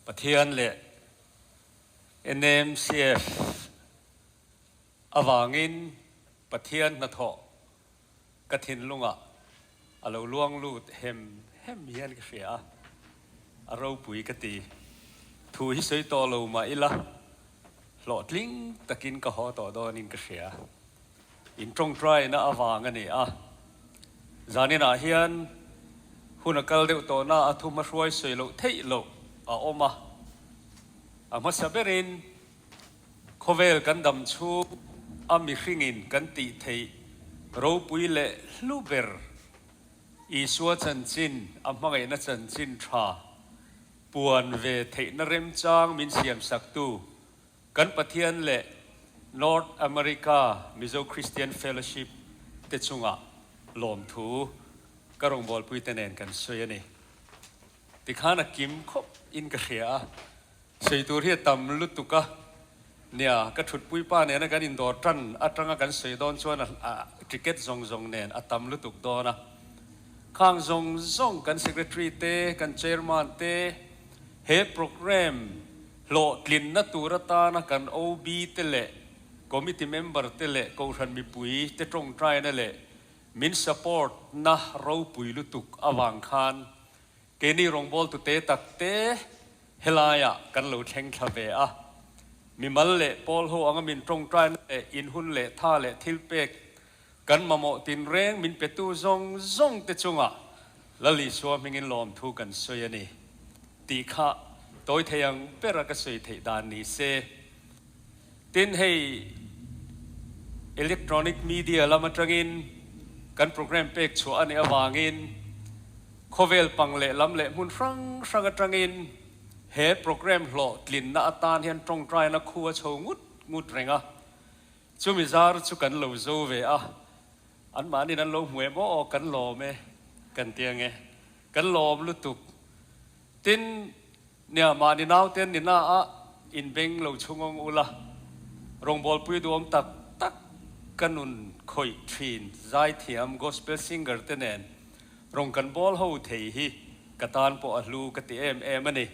Pathian leh NMCF avangin Pathian hnathawh ka thinlungah a lo luang lut hem hem hian ka hria a, a ropui ka ti. Thu hi sawi tawh lo mah ila, hlawhtling takin ka haw tawh dawnin ka hria. In tawngtaina avang a ni a, zaninah hian hun a kal deuh tawhna a thu hmahruai sawi loh theih loh a awm a, a hmasa berin Khawvel kan dam chhung a mihringin kan tih theih ropui leh hlu ber Isua chanchin, a hmangaihna chanchin tha puan ve theihna remchang min siamsaktu kan Pathian leh North America Mizo Christian Fellowship te chungah lawmthu ka rawngbawlpuite nen kan sawi a ni. Tikhan a kim khawp in ka hria a. Sawi tur hi a tam lutuk a, nia, ka thutpui pa nena kan indawr tan atanga kan sawi dawn chuan a ticket zawng zawng nen a tam lutuk dawn a. Khang zawng zawng kan secretary te, kan chairman te, he programme hlawhtlinna tur atana kan OB te leh committee member te leh kohhran mipui te tawngtaina leh min support na ropui lutuk avang khan Keini rawngbawltu te tak te helaiah kan lo thleng thla ve a. Mimal leh pawl ho anga min tawngtaina leh inhun leh tha leh thilpek kan mamawh tinreng min petu zawng zawng te chungah Lal Isua hmingin lawmthu kan sawi a ni tih kha tawi thei ang bera ka sawi theih dan ni se. Tin, hei electronic media lam atangin kan programme pek chhuah a nih avangin khawvel pang leh lam leh hmun hrang hrang atangin he programme hlawhtlinna atan hian tawngtaina khu a chho ngut ngut reng a. Chumi zar chu kan lo zo ve a, anmahniin an lo hmu em aw kan lawm e kan ti ange, kan lawm lutuk. Tin, Nia, mahni naute an ni na a, inbeng lo chhungawng ula, rawngbawlpui duhawm tak tak ka nun khawih thin zaithiam gospel singer te nen rawng kan bawl ho thei hi ka tan pawh a hlu ka ti em em a ni.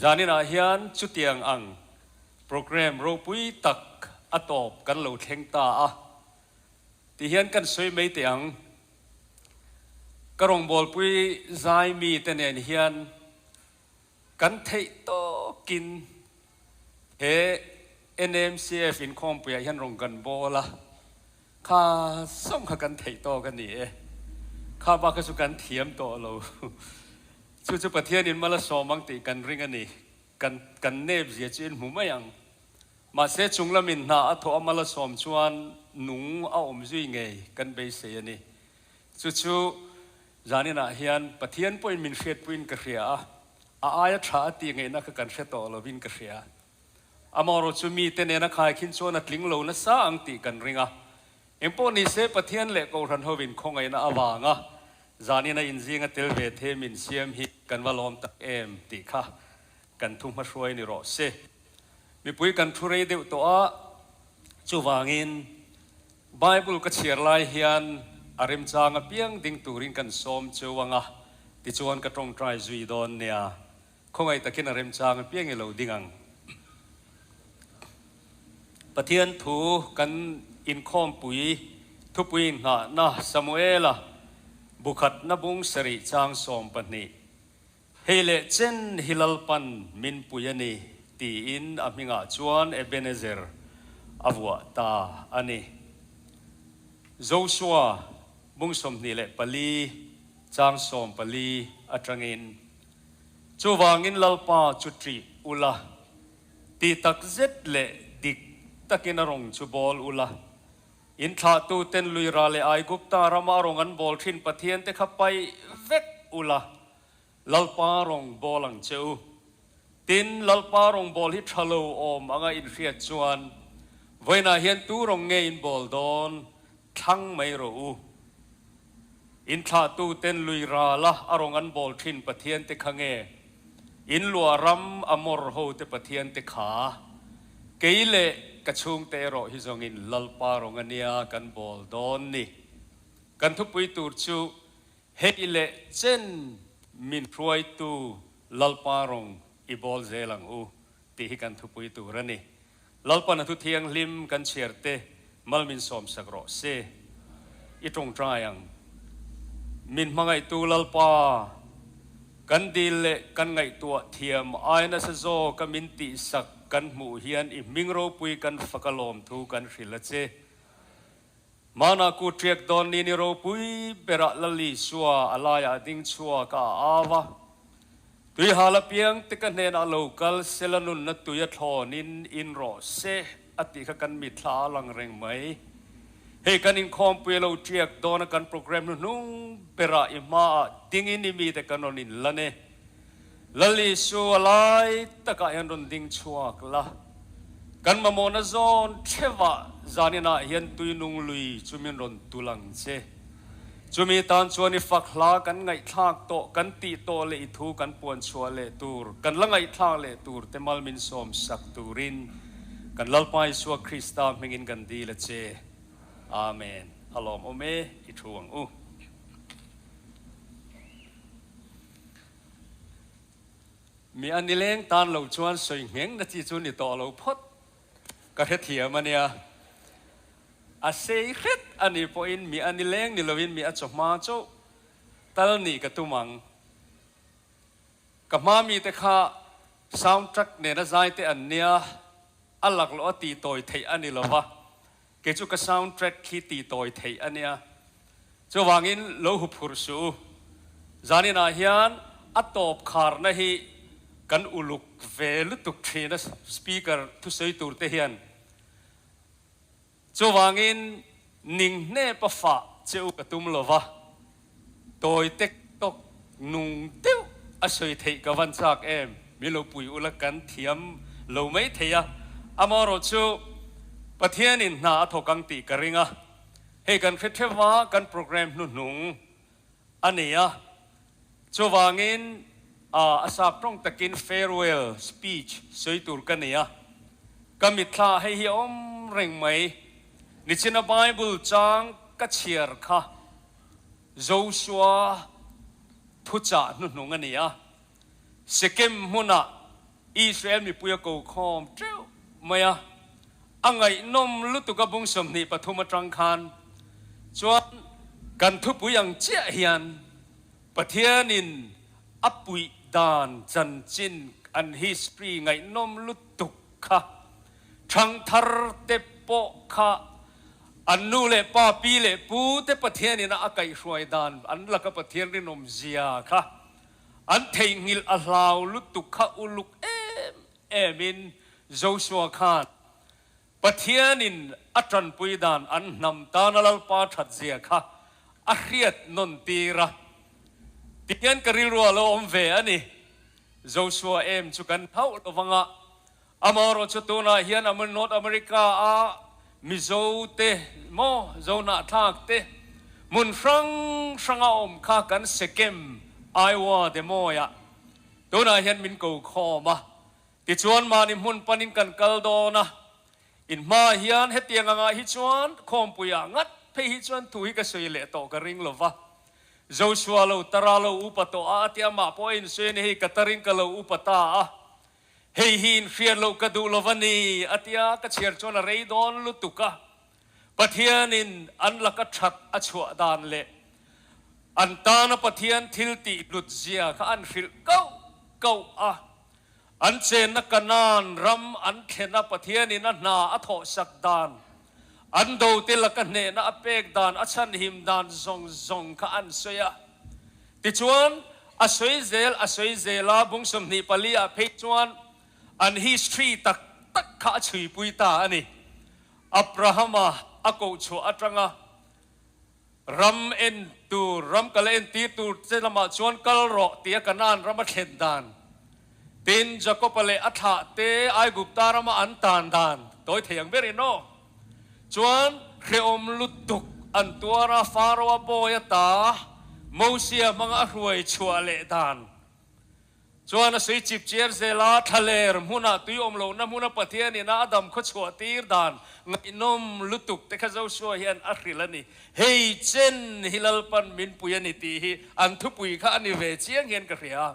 Zaninah hian chutiang ang programme ropui tak a tawp kan lo thleng ta a ti hian kan sawi mai teh ang. Ka rawngbawlpui zai mite nen hian kan theih tawkin he NMCF inkhawmpuiah hian rawn kan bawl a, kha zawng kha kan theih tawk a ni e. Kha bak kha chu kan thiam tawh lo. Chu chu Pathianin mal a sawm ang tih kan ring a ni. Kan kan nep zia chu in hmu mai ang. Mahse chung lamin hna a thawh a mal a sawm chuan nung a awm zui ngei kan beisei a ni. Chu chu zaninah hian Pathian pawhin min hriatpuiin ka hria a, a aia tha a tih ngaihna kha kan hre tawh lovin ka hria. Amaherawh chu mite nena khaikhin chuan a tling lo nasa ang tih kan ring a. Engpawh nise Pathian leh Kohhran hovin khawngaihna avanga zanina inzinga tel ve the min siam hi kan va lawm tak em tih kha kan thu hmahruai ni rawh se. Mipui kan thu rei deuh tawh a, chuvangin Bible ka chhiar lai hian a remchang apiang ding turin kan sawm cheu ang a, tichuan ka tawngtai zui dawn nia. Khawngaih takin a remchang apiang i lo ding ang. Pathian thu kan inkhawmpui thupui inngahna Samuela bukhatna bung sarih chang 12. Hei leh chen hi Lalpan min pui a ni, tiin a hmingah chuan Ebenezer a vuah ta a ni. Joshua bung 24 chang 14 atangin, Chuvangin Lalpa chu ṭih ula, ti tak zet leh dik takin a rawng chu bawl ula, in thlahtuten lui ra leh Aigupta rama a rawng an bawl ṭhin Pathiante kha paih vek ula, Lalpa rawng bawl ang che u. Tin, Lalpa rawng bawl hi ṭha lo awm anga inhriat chuan vawiinah hian tu rawng nge in bawl dawn thlang mai rawh u. In thlahtuten lui rala a rawng an bawl ṭhin Pathiante kha nge in luah ram a mawr hote Pathiante kha? Kei leh ka chhungte erawh hi zawngin Lalpa rawng a nia kan bawl dawn ni. Kan thupui tur chu Hei leh chen min hruaitu Lalpa rawng i bawl zel ang u tih hi kan thupui tur a ni. Lalpan a thu thianghlim kan chhiar te mal min sawmsak rawh se. I tawngtai ang. Min hmangaihtu Lalpa, kan dil leh kan ngaihtuah thiam ai nasa zawka min tihsak kan hmuh hian i hming ropui kan fak a lawmthu kan hrilh a che. Mana ku ṭiak dawn ni ni ropui berah Lal Isua a laiah ding chhuak a a au a. Tuihal apiang te ka hnenah lo kal sela nunna tui a thlawnin in rawh se a tih kha kan mitthla a lang reng mai. Hei kan inkhawmpui a lo ṭiak dawn a kan program hnuhnung berah i hmaah dingin i mite kan rawn inlan e. Lal Isu a lai takah hian rawn ding chhuak la. Kan mamawhna zawn theuhah zaninah hian tuinung lui chu min rawn tul ang che. Chumi tan chuan i fak hla kan ngaihthlak tawh, kan tih tawh leh i thu kan puan chhuah leh tur, kan la ngaihthlak leh tur te mal min sawm sak turin kan Lalpa Isua Krista hmingin kan dil a che. Amen. A lawmawm e, i thu ang u. Mi a nileng tan lo chuan sawi ngheng na chi chu ni tawh lo phawt ka hrethiam a nia. A sei hret a nih pawhin mi a nileng ni loin mi a chawhma chauh tal nih ka tum ang. Ka hma mite kha sound track nena zai te an nia, a laklawh a tih tawi theih a ni lova. Kei chu ka sound track khi ti tawi theih a nia. Chuvangin lo hu phurh suh u. Zaninah hian a tawp kharna hi kan uluk ve lutuk thin a speaker thusawi tur te hian. Chuvangin ning hnep a fah che u ka tum lova, tawi tek tawk nung deuh a sawi theih ka van chak em? Mi lo pui ula kan thiam lo mai thei a, amaherawh chu Pathianin hna a thawk ang tih ka ring a, hei kan hre theuh a, kan program hnuhnung a ni a, chuvangin a sap tawng takin farewell speech sawi tur ka nei a, ka mitthla hei hi a awm reng mai, nichina Bible chang ka chhiar kha Joshua thuchah hnuhnung a ni a, Sekem hmunah Israel mipui a ko khawm teuh mai a, a ngaihnawm lutuk a bung 23 atang khan chuan kan thupui ang chiah hian Pathianin a puih dan chanchin an history ngaihnawm lutuk kha thangthar te pawh kha an nu leh pa pi leh pu te Pathianin a kaihhruai dan an laka Pathian rinawm zia kha An theihnghilh a hlau lutuk kha uluk em em in Joshua khan Pathianin a tanpui dan an hnam tana Lalpa that zia kha a hriat nawn tir a. Tihian ka rilru a lo awm ve a ni. Joshua em chu kan hauh lo vang a, amaherawh chu tunah hian North America a Mizo te maw Zohnahthlak te hmun hrang hranga awm kha kan Sekem, Iowa Des Moines ah tunah hian min ko khawm a, tichuan mahni hmun panin kan kal dawn a, in hmaah hian hetiang angah hi chuan khawmpuiah ngat phei hi chuan thu hi ka sawi leh tawh ka ring lo va, Joshua lo tara lo upa tawh a a ti amah pawh a insawi a ni hei ka tarin ka lo upa ta a. Hei hi inhriat loh ka duh lo va ni, a ti a, ka chhiar chuan a rei dawn lutuk a. Pathianin an laka that a chhuah dan leh an tana Pathian thil tih hlut zia kha an hrilh kauh kauh a. An chenna Kanaan ram an thlena Pathianin a hna a thawhsak dan, an dote laka hnehna a pek dan, a chhanhim dan zawng zawng kha an sawi a. Tichuan, a sawi zel a sawi zel a, bung 24 ah phei chuan an history tak tak kha a chhuipui ta a ni. Abrahama a koh chhuah atanga ram en tur, ram kal a entir tur che lamah chuan kal rawh tia Kanaan ram a thlen dan, tin Jakob-a leh a thlah te Aigupta rama an tan dan tawi thei ang ber in aw. Chuan hrehawm lutuk an tuar a, Pharaoh-a bawi ata Mosia hmanga a hruai chhuah leh dan chuan a sawi chip chiar zel a, thlaler hmunah tui awm lohna hmuna Pathian ina a dam khaw chhuah tir dan ngaihnawm lutuk te kha Joshua hian a hrilh a ni. Hei chen hi Lalpan min pui a ni tih hi an thupui kha a ni ve chiang hian ka hria.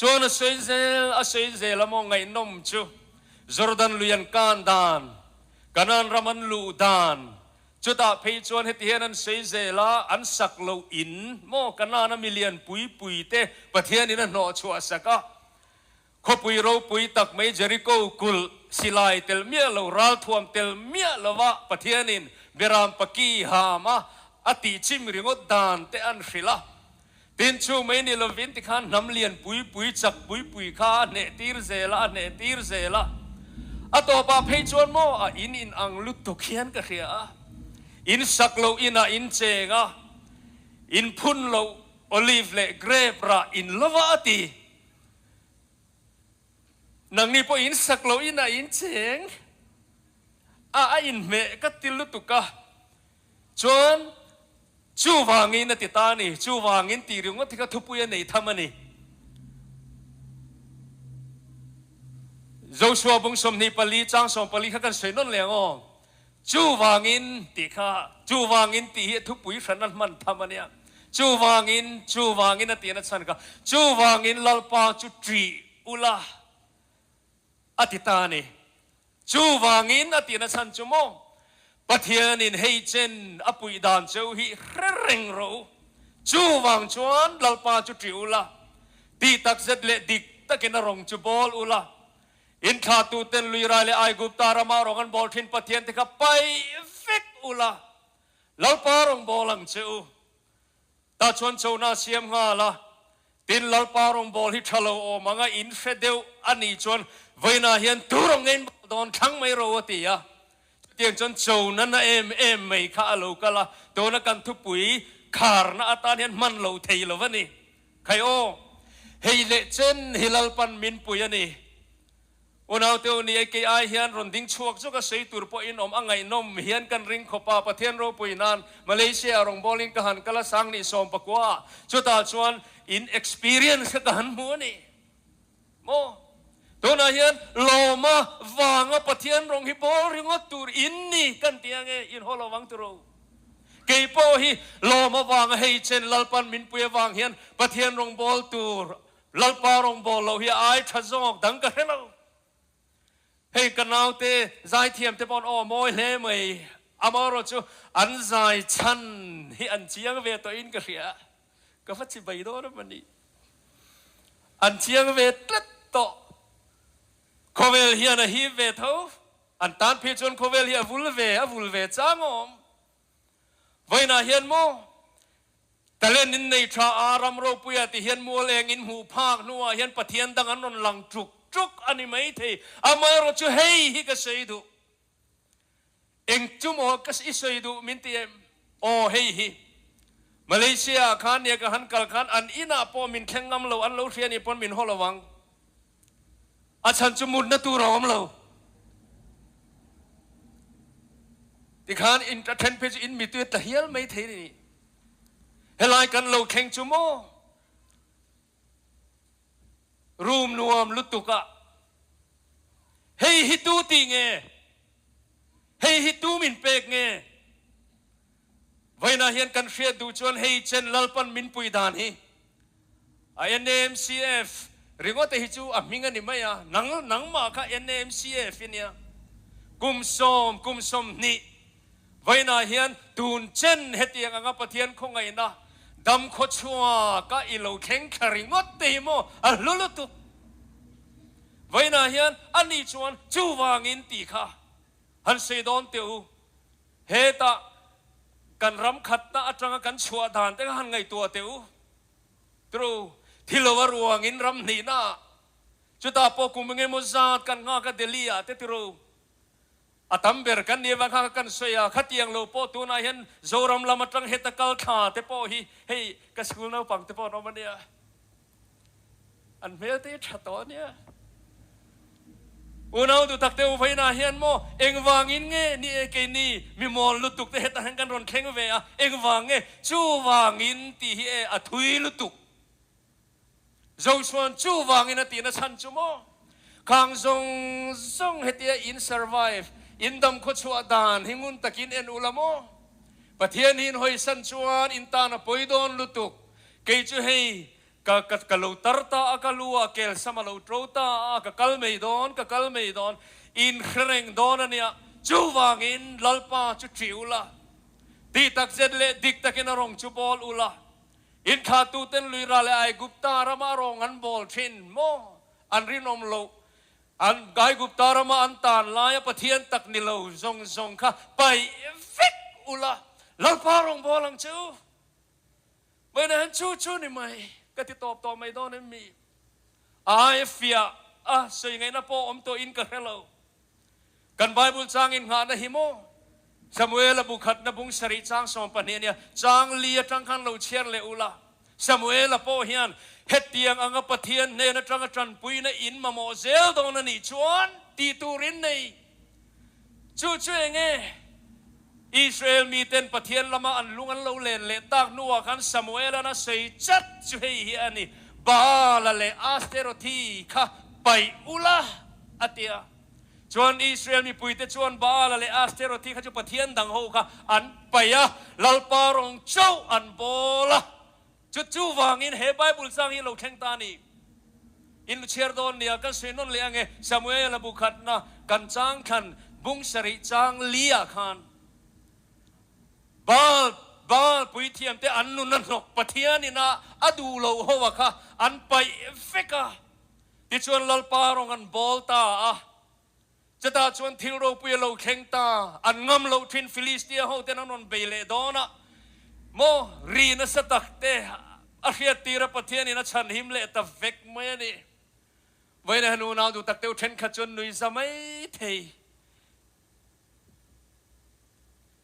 Chuan a sawi zel a sawi zel a maw ngaihnawm chu Jordan lui an kan dan, Kanaan ram an luh dan, chutah phei chuan heti hian an sawi zel a, an sak loh in maw Kanaan a milian pui pui te Pathianin a hnawh chhuah sak a, Khawpui ropui tak mai Jeriko kulh silai tel miah lo, ralthuam tel miah lova Pathianin Beram paki ham a a tih chim ringawt dan te an hrilh a. Tin chu mai ni lovin tikhan hnam lian pui pui chak pui pui kha a hneh tir zel a, a hneh tir zel a. A tawpah phei chuan maw a in in ang lutuk hian ka hria a. In sak loh inah in cheng a, in phun loh olive leh grape rah in lova a ti. Nangni pawh in sak loh in a in cheng a, a inhmeh ka ti lutuk a, chuan chuvangin a ti ta a ni, chuvangin tih ringawt hi kha thupui a nei tham a ni. Joshua bung 24 chang 14 kha kan sawi nawn leh ang aw. Chuvangin tih kha, chuvangin tih hi a thupui hran a hman tham a nia. Chuvangin, chuvangin a tihna chhan kha, chuvangin Lalpa chu ṭih ula a ti ta a ni. Chuvangin a tihna chhan chu maw, Pathianin hei chen a puih dan cheu hi hre reng rawh u. Chuvang chuan Lalpa chu ṭih ula, tih takzet leh dik takin a rawng chu bawl ula, Inthlatuten Luirai leh Aigupta rama rawng an bawl thin Pathian te kha paih vek ula, Lalpa rawng bawl ang che u. Tah chuan chona a siam nghal a, tin Lalpa rawng bawl hi tha lo awm anga in hre deuh a nih chuan vawiinah hian tu rawng nge in bawl dawn thlang mai ro a ti a. Chutiang chuan chona na em em mai kha a lo kal a, tuna kan thupui kharna atan hian hman lo thei lo a ni. Khai aw, hei leh chen hi Lalpan min pui a ni. Unaute u ni e, kei ai hian rawn ding chhuak zawk a sawi tur pawhin awm a ngaihnawm hian kan ring khawp a, Pathian ropui nan Malaysia ah rawngbawlin ka han kal a sang ni 19 ah, chutah chuan in experience kha ka han hmu a ni. Maw? Tunah hian lawma vanga Pathian rawng hi bawl ringawt tur in ni kan ti ange, in haw lo vang tur o. Kei pawh hi lawma vanga hei chen Lalpan min pui avang hian Pathian rawng bawl tur, Lalpa rawng bawl loh hi a ai tha zawk dang ka hre lo. Hei ka naute zaithiam te paw'n aw mawi hle mai, amaherawh chu an zai chhan hi an chiang ve tawhin ka hria. Ka va chi bai dawn a mani. An chiang ve tlat tawh. Khawvel hian a hip ve tho. An tan phei chuan khawvel hi a vul ve, a vul ve chang a awm. Vawiinah hian maw talent in nei tha a, ram ropuia ti hian mual eng in hmuh phak hnuah hian Pathian dang an rawn lang ṭuk ṭuk a ni maithei. Amaherawh chu hei hi ka sawi duh. Eng chu maw ka i sawi duh min ti em? Aw hei hi. Malaysia ah khan nia ka han kal khan an inah pawh min thleng ngam lo, an lo hria nih pawn min haw lo ang. A chhan chu mutna tur a awm lo. Tikhan in a then phei chu in mitui a tla hial mai thei ni. Helai kan lo thleng chu maw Room nuam lutuk a, Hei hi tu tih nge? Hei hi tu min pek nge? Vawiinah hian kan hriat duh chuan hei chen Lalpan min pui dan hi a NAMCF ringawt te hi chu a hming a ni mai a, nang nangmah kha NAMCF i nia. Kum sawm, kum 20 Vawiinah hian tun chen hetiang anga Pathian khawngaihna dam khawchhuak a i lo thleng thla ringawt te hi maw a hlu lutuk. Vawiinah hian a ni chuan chuvangin tih kha han sawi dawn teh u. Hetah kan ram khatna atanga kan chhuah dan te kha han ngaihtuah teh u. True, thi lo a ruangin ram hnihna ah chutah pawh kum engemaw zat kan nghak a Delhi ah te tiro. A tam ber kan nih avang kha kan sawi a, khatiang lo pawh tunah hian Zoram lam atang heta kal thla te pawh hi hei ka school naupang te pawh an awm a nia, an hmel te hi tha tawh a nia. Unau duhtak te uvainah hian maw engvangin nge ni e keini mi mawl lutuk te heta hian kan rawn thleng ve a, engvang nge chuvangin tih hi e a thui lutuk. Joshua-a'n chuvangin a tihna chhan chu maw? Khang zawng zawng hetia in survive, in dam khawchhuah dan hi ngun takin en ula maw? Pathian hi in hawisan chuan in tan a pawi dawn lutuk. Kei chu hei. Ka ka ka lo tar ta a, ka lu ah kel sam a lo tro ta a, ka kal mai dawn, ka kal mai dawn, in hre reng dawn a nia. Chuvangin Lalpa chu ṭih ula, tih tak zet leh dik takin a rawng chu bawl ula, in thlatuten lui ra leh Aigupta rama a rawng an bawl ṭhin maw? An rinawm loh. An Aigupta rama an tan laia Pathian tak ni lo zawng zawng kha paih vek ula, Lalpa rawng bawl ang che u. Vawiinah hian chu chu ni mai ka ti tawp tawh mai dawn em mi? Ai fiah a sawi ngaihna pawh awm tawh in ka hre lo. Kan Bible chang in nghahna hi maw? Samuela bu khatna bung sarih chang 12 a nia, chang li atang khan lo chhiar leh ula. Samuela pawh hian hetiang anga Pathian hnen atanga tanpuina in mamawh zel dawn a nih chuan tih tur in nei. Chu chu eng nge? Israel miten Pathian lama an lung an lo len leh tak hnuah khan Samuela'n a sawi chat chu hei hi a ni, Baala leh Asterothi kha paih ula, a ti a. Chuan Israel mipuite chuan Baala leh Asterothi kha chu pathian dang ho kha an paih a, Lalpa rawng chauh an bawl a. Chu chuvangin he Bible chang hi lo thleng ta a ni. In lu chhiar dawn nia, kan sawi nawn leh ange, Samuel a bu khatna kan chang thlan bung sarih chang li ah khan Baal Baal puithiam te an nun a hnawk Pathian in a a duh loh ho a kha an paih vek a, tichuan Lalpa rawng an bawl ta a, chutah chuan thil ropui a lo thleng ta, an ngam loh thin Philistia ho ten an rawn bei leh dawn a, maw ri nasa tak te a hriat tir a Pathian in a chhan him leh ta vek mai a ni. Vawiin a hnu nau duh tak deuh thenkhat chuan nui za mai thei.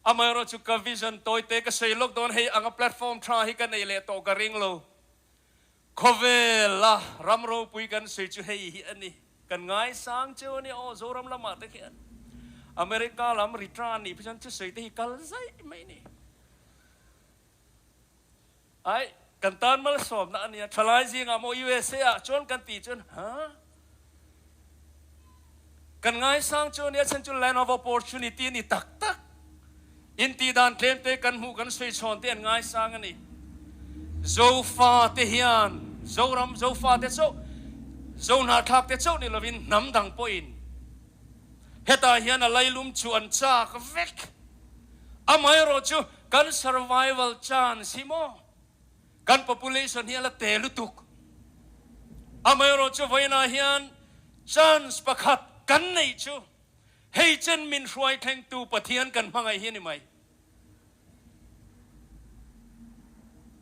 Amaherawh chu ka vision tawi te ka sawi lawk dawn hei anga platform tha hi ka nei leh tawh ka ring lo. Khawvel a ram ropui kan sawi chu hei hi a ni. Kan ngaisang cheu a nia aw Zoram lamah te khian America lam return nih phei chuan thusawi te hi kal zaih mai ni. Ai kan tan malsawmna a nia thalai zingah maw USA ah chuan kan tih chuan ha kan ngaisang chu a nia chhan chu land of opportunity a ni tak tak. Intih dan tlem te kan hmuh kan sawi chhawn te an ngaisang a ni. Zofa te hian Zoram Zofa te chauh, Zohnahthlak te chauh ni lovin hnam dang pawhin hetah hian a lailum chu an chak vek. Amaherawh chu kan survival chance hi maw kan population hi a la te lutuk. Amaherawh chu vawiinah hian chance pakhat kan neih chu Hei chen min hruai thlengtu Pathian kan hmangaih hi a ni mai.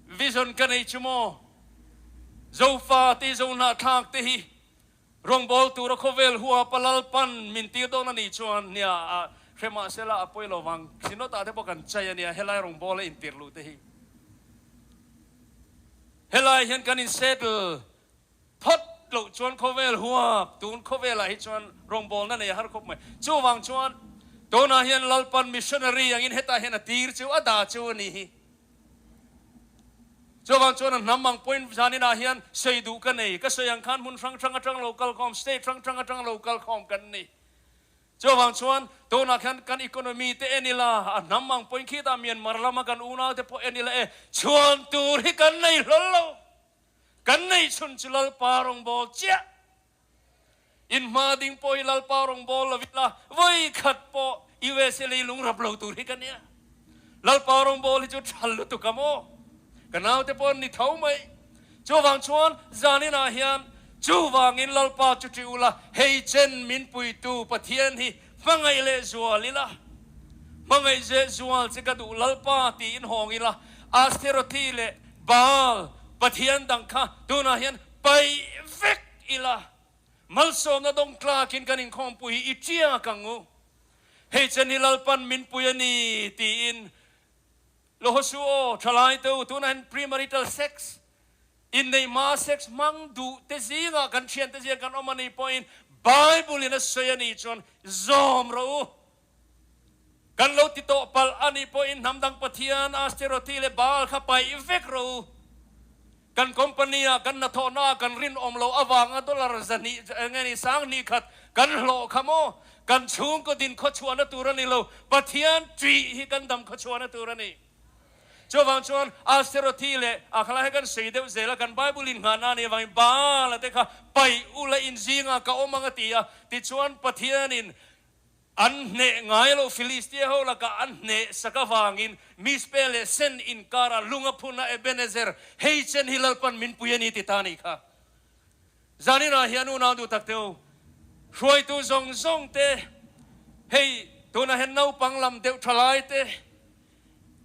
Vision ka nei chu maw? Zofa te Zohnahthlak te hi rawngbâwl tura khawvel hua pa Lalpan min tir dawn a nih chuan nia a hre mahsela a pawi lo vang. Synod ah te pawh kan chai a nia helai rawngbâwl a intir luh te hi. Helai hian kan in settle Phawt loh chuan khawvel huap, tun khawvelah hi chuan rawngbawlna nei a har khawp mai. Chuvang chuan tunah hian Lalpan missionary angin hetah hian a tir chu, a dah chu a ni hi. Chuvang chuan a hnam ang point zaninah hian sawi duh ka nei. Ka sawi ang khan hmun hrang hrang atang lo kal khawm, state hrang hrang atang lo kal khawm kan ni. Chuvang chuan tunah khan kan economy te en ila, a hnam ang point khitah Myanmar lama kan unaute pawh en ila e, chhuan tur hi kan nei hlawl lo. Kan neihchhun chu Lalpa rawngbâwl chiah. In hma ding pawh hi Lalpa rawngbâwl lo ila, vawi khat pawh USA lei lung rap lo tur hi ka nia. Lalpa rawngbâwl hi chu ṭhal lutuk a maw? Ka naute pawh an ni tho mai. Chuvang chuan zaninah hian chuvangin Lalpa chu ṭih ula, hei chen min puitu Pathian hi hmangaih leh zual ila, hmangaih zeh zual che ka duh Lalpa tiin hawng ila, Ashterothi leh Baal pathian dang kha tunah hian paih vek ila, malsawmna dawng tlakin kan inkhawmpui hi i ṭiak ang u. Hei chen hi Lalpan min pui a ni tiin Lohosu aw, ṭhalai te u, tunah hian premarital sex, inneih hma sex hmang duh te zingah kan ṭhiante zingah kan awm a nih pawhin Bible in a sawi a nih chuan zawm rawh u. Kan lo ti tawh palh a nih pawhin hnam dang pathian Asterothi leh Baal kha paih vek rawh u. Kan company ah kan hnathawhna ah kan rinawm loh avanga dollar zahnih eng nge ni sanghnih khat kan hlawh kha maw? Kan chhungkaw din khawchhuahna tur a ni lo, Pathian ṭih hi kan dam khawchhuahna tur a ni. Chuvang chuan Asterothi leh a khalai hi kan sawi deuh zel a, kan Bible in nghahna a nih avangin Baal-a te kha paih ula in zingah ka awm ang a ti a. Tichuan Pathianin an hneh ngai lo, Philistia ho lakah an hneh sak avangin Mizpeh leh Sen inkarah lung a phun a, Ebenezer, hei chen hi Lalpan min pui a ni ti ta a nih kha. Zaninah hian unau duh tak teu, hruaitu zawng zawng te, hei tunah hian naupang lam deuh tha lai te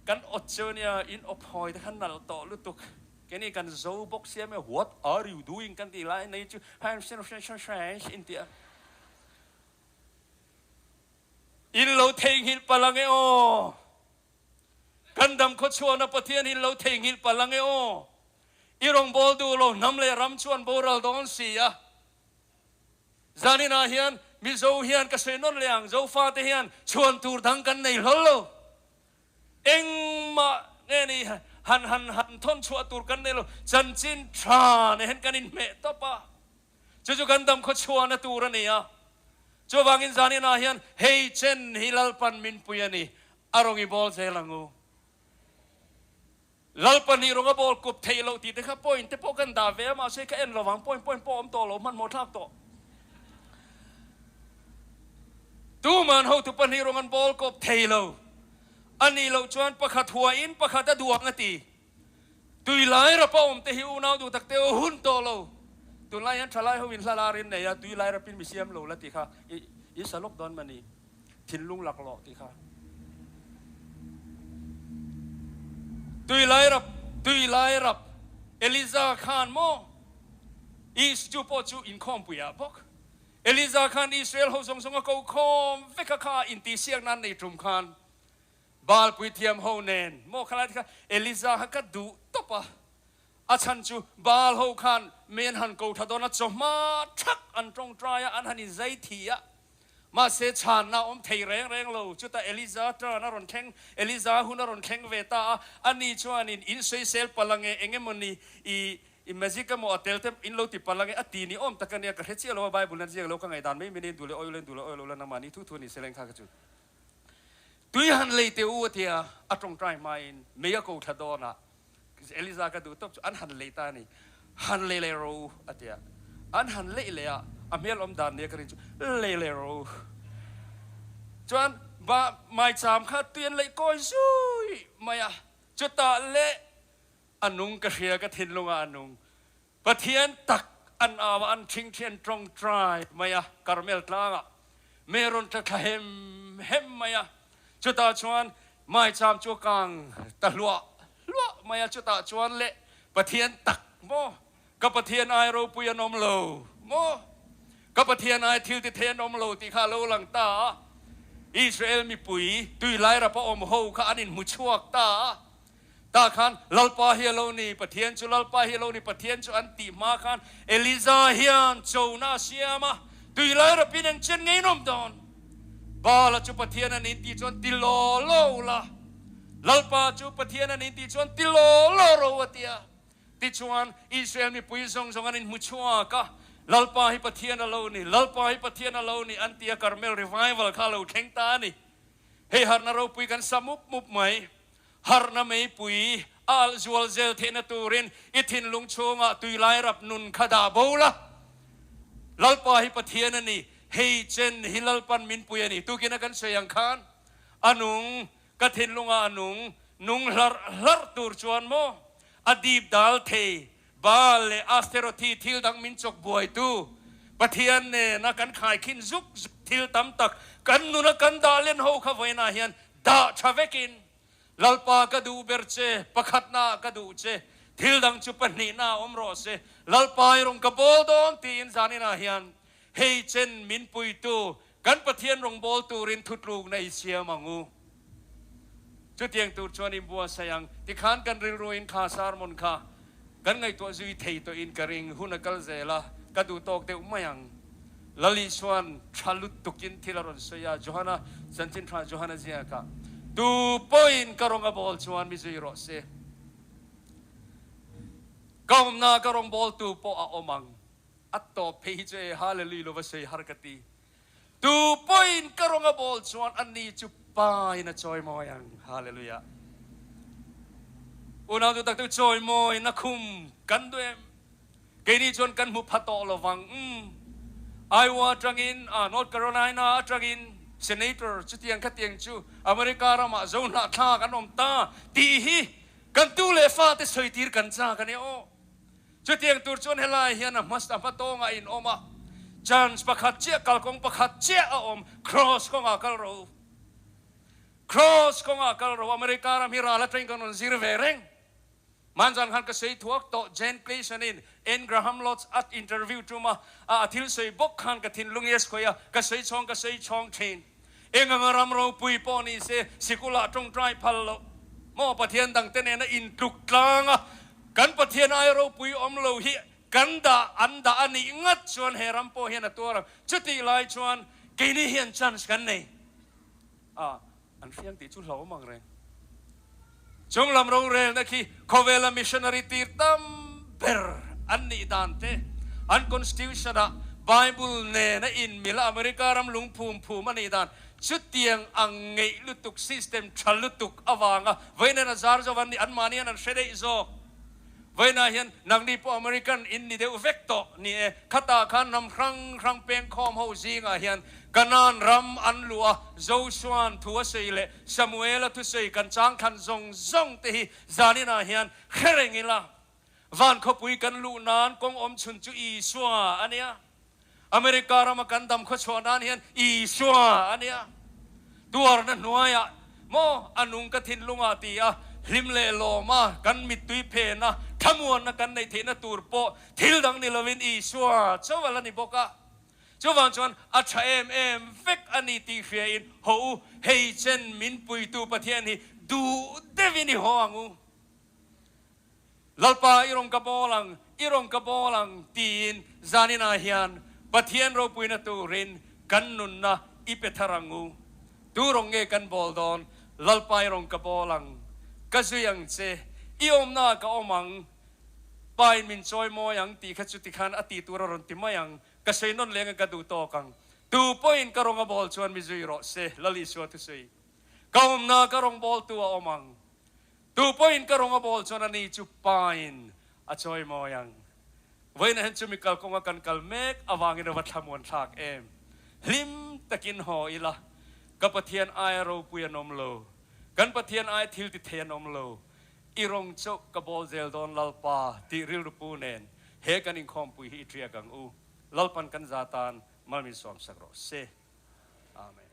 kan awt cheu nia, in awp hawi te kha nalh tawh lutuk, keini kan zo bawk sia mai, what are you doing kan tih lai nei chu in ti a, in lo theihnghilh palh ange aw, kan dam khawchhuahna Pathian hi in lo theihnghilh palh ange aw. I rawngbâwl duh lo hnam leh ram chuan boral dawn si a. Zaninah hian Mizo hian ka sawi nawn leh ang, Zofate hian chhuan tur dang kan nei hlawl lo. Engmah nge ni han han han thawn chhuah tur kan nei lo. Chanchin tha nen hian kan inhmeh tawp a. Chu chu kan dam khawchhuahna tur a ni a. Chuvangin zaninah hian hei chen hi Lalpan min pui a ni. A rawn i bawl zel ang u. Lalpa nih rawnga ball kup theih loh tih te kha point te pawh kan dah ve a, mahse ka en lovang, point point pawh a awm tawh lo, hmanhmawh thlak tawh. Tuman hotu pahnih rawng an ball kawp thei lo a nih loh chuan pakhat huain pakhat a duang a ti. Tui lai rapa awm te hi unau duh tak te aw hun tawh lo. Tunlai hian thalai ho in hla lar in nei a, tui lai rapin mi siam lo la tih kha i sa lawk dawn mani. Thinlung laklawh tih kha. Tui lai rap, tui lai rap, Eliza khan maw Is chu pawh chu inkhawmpui ah bawk. Eliza khan Israel ho zawng zawng a ko khawm vek a kha intihsiak nan nei tum khan Baal puithiam ho nen maw khalai te kha Eliza kha ka duh tawp a. A chhan chu Baal ho khan mi an han ko tha dawn a, chawhma thak an tawngtai a, an han inzai thi a. Mahse chhanna a awm thei reng reng lo. Chutah Eliza turn a rawn thleng, Eliza hun a rawn thleng ve ta a. Ani chuanin in sawisel palh ange, eng emawni i i magic emaw a tel te in lo ti palh ange a ti ni awm tak ania, ka hre chiah lo a, Bible in a ziak lo, ka ngaihdan mai mai nen duh leh awilo in duh leh awilo la nangmahni thu thu a ni se leng kha ka chu. Tui han lei teh u a ti a, a tawngtai hmain mei a ko thla dawn a, Eliza ka duh tawp chu an han lei ta a ni. Han lei leh ro u a ti a. An han leih leh a, a hmel awm dan nia ka rin chu lei leh ro u. Chuan ba maicham kha tui an leih kawi zui mai a, chutah leh a nung ka hria ka thinlungah a nung. Pathian tak an au a, an thingthi an tawngtai mai a, Karmel tlangah mei rawn tla thla hem hem mai a, chutah chuan maicham chu a kang ta hluah hluah mai a, chutah chuan leh Pathian tak maw, ka Pathian ai ropui an awm lo maw, ka Pathian ai thil ti thei an awm lo tih kha a lo lang ta a, Israel mipui tui lai rapa awm ho kha an inhmu chhuak ta a. Tah khan, Lalpa hi a lo ni, Pathian chu Lalpa hi a lo ni, Pathian chu an tih hma khan Eliza hian chona a siam a, tui lai rapin eng chen ngei nawm dawn? Baala chu Pathian a ni tih chuan ti law law la, Lalpa chu Pathian a ni tih chuan ti law law ro a ti a. Tichuan, Israel mipui zawng zawng an inhmu chhuak a, Lalpa hi Pathian a lo ni, Lalpa hi Pathian a lo ni an ti a, Karmel Revival kha a lo thleng ta a ni. Hei harhna ropui kan sa mup mup mai. Harhna meipui a alh zual zel theihna turin i thinlung chhungah tuilai rap nun kha dah bo la. Lalpa hi Pathian a ni, hei chen hi Lalpan min pui a ni. Tukin a kan sawi ang khan a nung, ka thinlungah a nung, nung hlarh hlarh tur chuan maw a dip dal thei, Baal leh Asterothi thil dang min chawk buaitu Pathian nena kan khaikhin zuk zuk thil tam tak kan nuna kan dah len ho kha vawiinah hian dah tha vekin Lalpa ka duh ber che, pakhatnaah ka duh che, thil dang chu pahnihnaah awm rawh se, Lalpa i rawn ka bawl dawn tiin zaninah hian hei chen min puitu kan Pathian rawn bawl turin thutlukna i siam ang u. Chutiang tur chuan in buatsaih ang. Tikhan kan rilruin kha sermon kha kan ngaihtuah zui thei tawhin ka ring. Hun a kal zel a, ka duh tawk deuh mai ang. Lali chuan tha lutukin thil a rawn sawi a, Johana, chanchin tha Johana ziakah, Tu pawhin ka rawng a bawl chuan mi zui rawh se. Ka awmna ka rawng bawltu pawh a awm ang. A tawp phei hi chu e, Hallelujah lo va sawi har ka ti. Tu pawhin ka rawng a bawl chuan ani chu Pa in a chawi mawi ang. Hallelujah. Unau duh tak te chawimawi na khum kan duh em? Keini chuan kan hmu pha tawh lo vang. Umm. Iowa atangin, ah North Carolina atangin Senator chutiang khatiang chu America ramah zo hnahthlak an awm ta tih hi kan tu leh fate sawi tir kan chak a nia aw. Chutiang tur chuan helai hian a hmasa hma tawngah in awm a, chance pakhat chiah kalkawng pakhat chiah a awm, Cross kawngah kal ro. Cross kawngah kal ro. America ram hi ral atangin kan rawn zir ve reng. Hmanzan khan ka sawi thuak tawh, Jane Clayson in Anne Graham Lotz a interview tum a, a thil sawi bawk khan ka thinlung i a sawi a, ka sawi chhawng ka sawi chhawng thin. Eng anga ram ropui pawh ni se, sikulah tawngtai phal loh maw Pathian dangte nena intluk tlang a, kan Pathian ai ropui awm lo hi kan dah an dah a nih ngat chuan he ram pawh hian a tuar ang. Chutih lai chuan keini hian chance kan nei a, an hriang tih chu hlauhawm ang reng. Chung lam rorelna khi khawvela missionary tir tam ber an nih dan te, an constitution ah Bible nen a inmil a America ram lungphum phum a nih dan chutiang ang ngeih lutuk system tha lutuk avanga vawiin a zar zo an nih anmahni hian an hre daih zawk. Vawiinah hian nangni pawh American in ni deuh vek tawh ni e. Khatah khan ram hrang hrang pengkhawm ho zingah hian Kanaan ram an luh a, Joshua-a'n thu a sawi leh Samuel-a thusawi kan changthlan zawng zawng te hi zaninah hian hre reng ila. Van khawpui kan luh nan kawng awm chhun chu Isua a nia. America rama kan dam khawchhuah nan hian Isua a nia. Tuarna hnuaiah maw a nung ka thinlungah ti a, hlim leh lawma kan mittui phena thlamuanna kan neih theihna tur pawh thil dang ni lovin Isua chauh a la ni bawk a. Chuvang chuan a tha em em vek a ni tih hriain haw u, hei chen min puitu Pathian hi duh deuhin i haw ang u. Lalpa i rawn ka bawl ang, i rawn ka bawl ang tiin zaninah hian Pathian ropuina turin kan nunna i pe thar ang u. Tu rawn nge kan bawl dawn? Lalpa i rawn ka bawl ang, ka zui ang che, i awmnaah ka awm ang, Pa in min chawi mawi ang tih kha chuti khan a ti tur a rawn ti mai ang, ka sawi nawn leng a ka duh tawk ang. Tu pawhin ka rawn a bawl chuan mi zui rawh se, Lal Isua thusawi. Ka awmnaah ka rawn bawltu a awm ang. Tu pawhin ka rawn a bawl chuan ani chu pain a chawi mawi ang. Vawiinah hian chumi kalkawnga kan kal mek avangin a va thlamuan thlak em. Hlim takin haw ila, ka Pathian aia ropui an awm lo, kan Pathian aia thil ti thei an awm lo, i rawng chauh ka bawl zel dawn Lalpa tih rilru pu nen he kan inkhawmpui hi i ṭiak ang u. Lalpan kan za tan mal min sawmsak rawh se. Amen.